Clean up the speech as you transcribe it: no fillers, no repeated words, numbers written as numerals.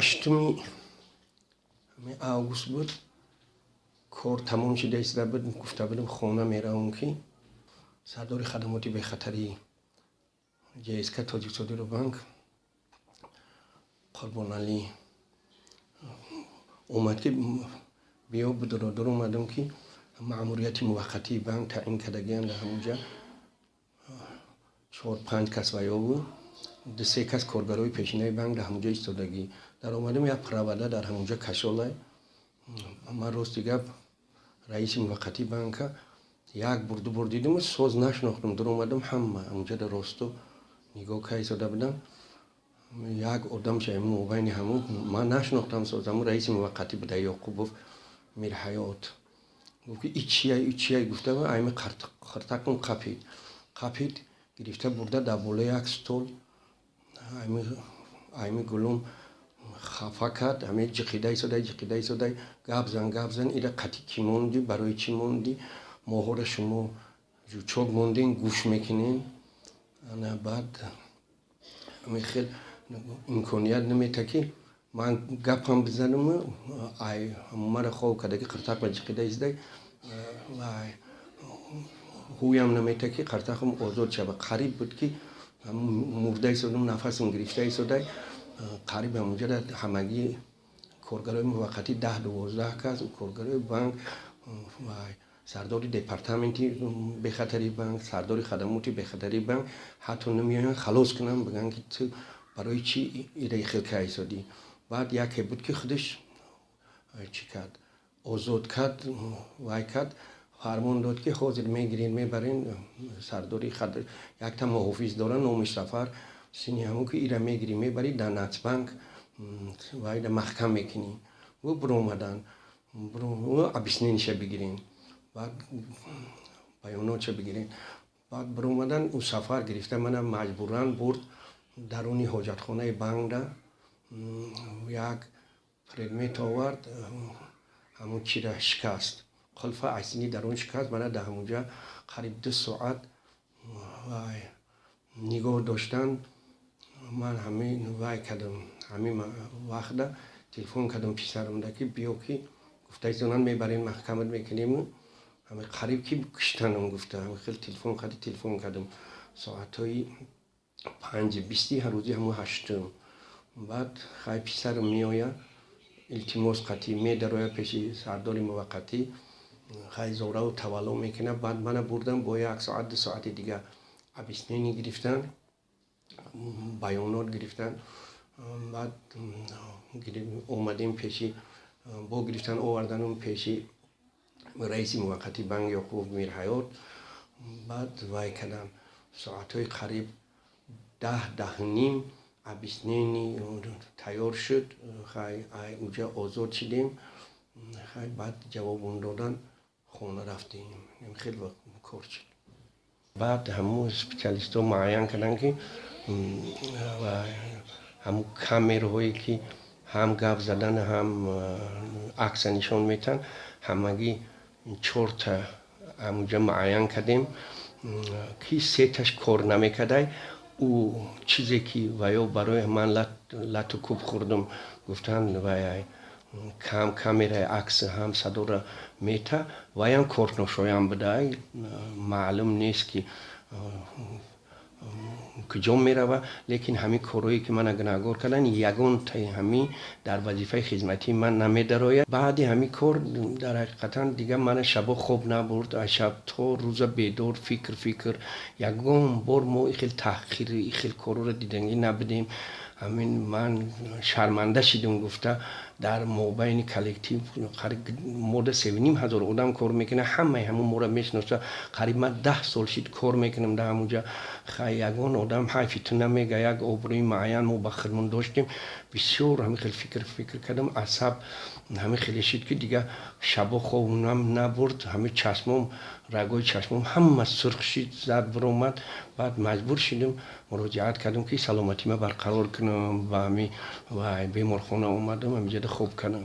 8-уми август буд, кор тамом шуда истода буд. Гуфта будам, хона меравам, ки сардори хадамоти бехатарии ЖСК Тоҷиксодиробанк Қурбоналӣ омад, ки биё, бидородор. Омадам, ки маъмурияти муваққатии банк таъин кардагиам. Дар ҳамонҷа чор панҷ кас ваёву ду се кас коргарои пешинаи банк дар ҳамонҷа истодагӣ. Даромадам, як провода дар ҳамонҷа кашолай. Ман, рости гап, раиси муваққатии банка як бор, ду бор дидиму соз нашинохтам. Дуромадам, ҳама ҳамонҷа росту нигоҳ ка истода будам. Як одамша мобайни ҳамун ман нашинохтам соз, ҳамун раиси муваққатӣ буда, Ёқубов Мирҳаёт. Гуфт, ки и чия, и чия гуфта, айми қиртакум қапид, қапид, гирифта бурда дар болои як стол, айми гулум хафа кард. Ҳаме ҷиқида истодай, ҷиқида истодай: «Гап зан, гап зан, ира қатӣ кӣ мондӣ, барои чӣ мондӣ? Моҳоро шумо жучок мондем, гӯш мекунем». Ана баъд ҳамин хел имконият намета, ки ман гапам бизанаму мара хов карда, ки қиртақма ҷиқида истодай, ҳуям намета, ки қиртақам озод шава. Қариб буд, ки мурда истодам, нафасам гирифта истодай. Қариб ҳамонҷа ҳамагӣ коргарои муваққатӣ 10-12 кас, коргарои банк, сардори департаменти бехатарии банк, сардори хадамоти бехатарии банк ҳатто намеоянд халос кунанд, бигӯянд, ки ту барои чӣ ира хел ка истодӣ. Баъд яке буд, ки худаш чӣ кард, озод кард, вай кард, фармон дод, ки ҳозир мегирен, мебарен. Сардори якта муҳофиз доранд, номи Сафар, сини ҳамон, ки ира мегирӣ, мебарӣ дар Нацбанк, вайда маҳкам мекунӣ. Биромаданд, объяснение ша бигирен, баъд баёнотша бигирен. Баъд биромадан, ӯ Сафар гирифта мана маҷбуран бурд даруни ҳоҷатхонаи банкда. Як предмет овард, ҳамун чира шикаст, қулфа айсини дарун шикаст. Мана дар ҳамунҷа қариб 2 соат нигоҳ доштан. Ман ҳамин вай кардам, ҳамин вақта телефон кардам писарамда, ки биё, ки гуфтаистонанд, мебарем, маҳкамат мекунему, ҳами қариб ки киштанам гуфта. Хел телефон карди, телефон кардам соатҳои 5:20 ҳаррӯзи ҳамун 8-ум. Баъд хай писарам меояд, илтимос қатӣ медарояд пеши сардори муваққатӣ, хай зораву тавалло мекунад. Баъд мана бурдам, бо як соат, 2 соати дига объяснение гирифтан, баёнот гирифтан. Баъд омадем пеши, бо гирифтан оварданум пеши раиси муваққати банк Ёқубов Мирҳаёт. Баъд вай кардам, соатҳои қариб 10, 10:30 объяснение тайёр шуд. Хай, уҷа озод шудем. Хай, баъд ҷавобон додан, хона рафтем. Хеле кор шуд. Баъд ҳамун специалистҳо муайян карданд, ки ҳамун камераҳое, ки ҳам гап задан, ҳам акса нишон метиҳанд, ҳамагӣ чорта ҳамунҷа муайян кардем, ки сеташ кор намекардай. Ӯ чизе, ки ваё барои ман лату кӯб хӯрдум, гуфтанд, вай кам камераи акс ҳам садоро мета, ваям корношоям будай, маълум нест, ки куҷо мерава. Лекин ҳамин корҳое, ки мана гунаҳгор карданд, ягонтаи ҳамин дар вазифаи хизматии ман намедарояд. Баъди ҳамин кор дар ҳақиқатан дигар мана шабо хоб набурд, аз шаб то рӯза бедор, фикр, фикр. Ягон бор мо и хел таҳқир, и хел корҳоро дидагӣ набудем. Ҳамин ман шарманда шидум гуфта, дар мобайни коллектив қариб мода 3500 одам кор мекунад, ҳамаи ҳамун моро мешиноса. Қариб ман 10 сол шид кор мекунам дар ҳамунҷа. Хай, ягон одам ҳайфи ту намега, як обрӯи муайян мо ба худмон доштем. Бисёр ҳамин хел фикр, фикр кардам, асаб ҳамин хеле шид, ки дигар шабо хобам набурд. Ҳамин чашмом, рагои чашмом ҳама сурх шид, зад биромад. Баъд маҷбур шидам, муроҷиат кардам, ки саломатима барқарор кунам, ба ҳамин вай беморхона омадам, ҳаминҷода хоб кардам.